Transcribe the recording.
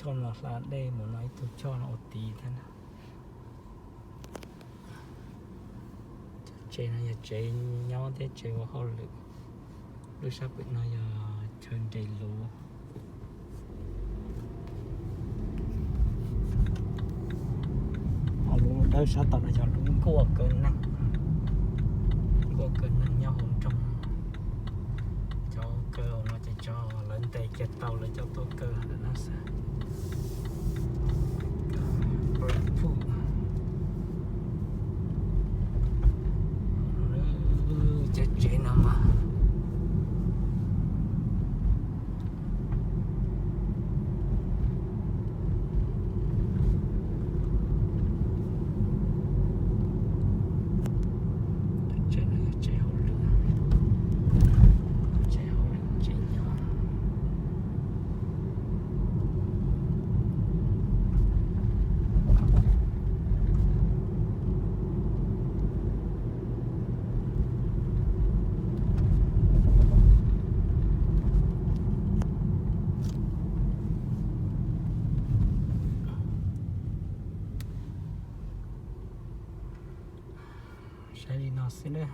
Ua no hla dej mus no ib tug choj no ua tid thiab na. Tsev no yog tsev nyob thiab tsev ua hauj lwm. Lub sab pem no yog chaw nres lus. Ho lub dawb sab tom no yog lub nkuaj kaw neeg, nkuaj kaw neeg nyob hauv nroog. Cov kaw hauv no ces cov lawv ntes kiag tau lawv coj tuaj kaw lawm no xwb. Cov tsev no mas tsev hauj lwm, tsev hauj lwm tsev nyob. Saib li no xwb na.